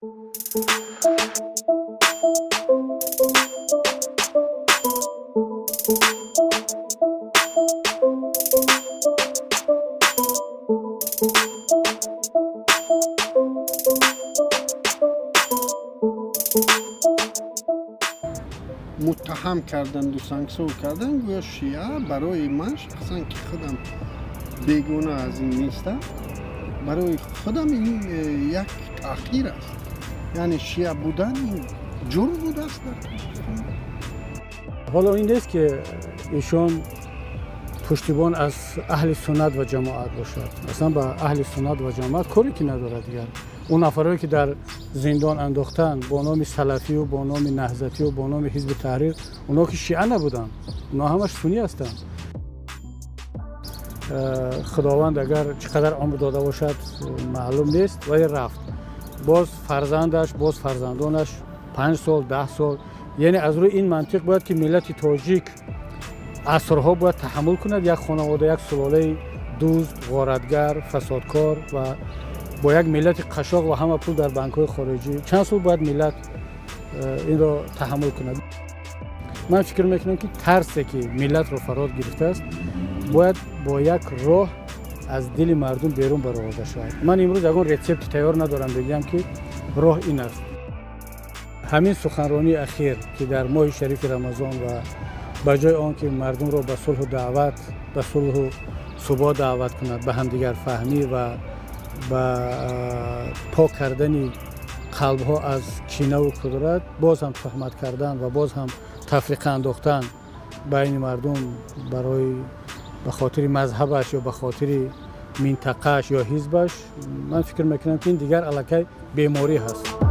Муттаҳам карданду сангсор кардан, гӯё шиа, барои ман шахсан, ки худам бегона аз ин нестам, барои худам ин як таҳқир аст. Яъне шиа будан ин ҷурм будааст дар Тоҷикистон. Ҳоло ин нест, ки эшон пуштибон аз аҳли суннат ва ҷамоат бошад. Аслан ба аҳли суннат ва ҷамоат коре ки надорад. Дигар он нафарое, ки дар зиндон андохтанд бо номи салафию, бо номи наҳзатию, бо номи Ҳизби Таҳрир, онҳо ки шиа набуданд, онҳо ҳамаш суннӣ ҳастанд. Худованд агар чӣ қадар умр дода бошад, маълум нест, вале рафт. Боз фарзандаш, боз фарзандонаш 5 сол, 10 сол. Яъне аз рӯи ин мантиқ бояд, ки миллати тоҷик асрҳо бояд таҳаммул кунад як хонавода, як сулолаи дузд, ғоратгар, фасодкор ва бо як миллати қашоқ ва ҳама пул дар банкҳои хориҷӣ. Чанд сол бояд миллат инро таҳаммул кунад? Ман фикр мекунам, ки тарсе, ки миллатро фаро гирифтааст, бояд бо як роҳ аз дили мардум берун бароварда шавад. Ман имрӯз ягон рецепти тайёр надорам, бигӯям, ки роҳ ин аст. Ҳамин суханронии ахир, ки дар моҳи шарифи Рамазон ва ба ҷои он ки мардумро ба сулҳу даъват, ба сулҳу субот даъват кунад, ба ҳамдигарфаҳмӣ ва ба пок кардани қалбҳо аз кинаву кудурат, боз ҳам туҳмат кардан ва боз ҳам тафриқа андохтан байни мардум барои ба хотири мазҳабаш ё ба хотири минтақааш ё ҳизбаш, ман фикр мекунам, ки ин дигар аллакай беморӣ ҳаст.